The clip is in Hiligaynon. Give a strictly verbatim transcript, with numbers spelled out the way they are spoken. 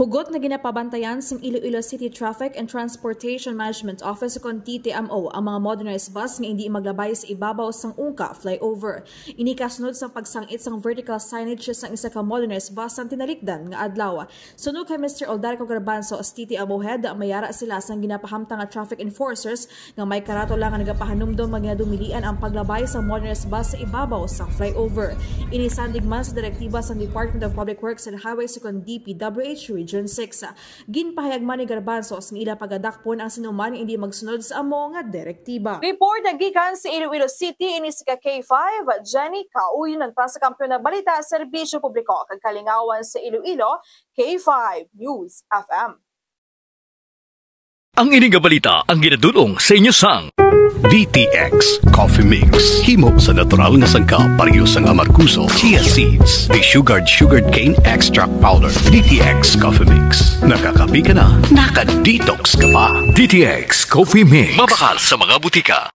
Hugot nga ginapabantayan sang Iloilo City Traffic and Transportation Management Office, kon T T M O, ang mga modernized bus nga indi maglabay sa ibabaw sang Ungka flyover. Ini kasunod sang pagsangit sang vertical signage sang isa ka modernized bus sang tinalikdan nga adlaw. Suno kay Mister Oldarico Garbanzo, T T M O head, may ara sila sang ginapahamtang nga traffic enforcers nga may karatula nga nagapahanumdom nga ginadumilian ang paglabay sa modernized bus sa ibabaw sang flyover. Ini sandig man sa direktiba sang Department of Public Works and Highways ukon D P W H Region six. Ginpahayag man ni Garbanzos nga ila pagadakpon ang sinuman nga indi magsunod sa amo nga direktiba. Report nga gikan sa Iloilo City, ini si ka K five, Jenny Kauyon, para sa Kampiyon nga Balita, Serbisyo Publiko kag Kalingawan sa Iloilo, K five News F M. Ang ini nga balita ang ginadul-ong sa inyo sang D T X Coffee Mix. Himo sa natural nga sangkap, pareho sang amargoso, chia seeds, desugared sugarcane extract powder. D T X Coffee Mix. Nakakape ka na, naka-detox ka pa. D T X Coffee Mix. Mabakal sa mga butika.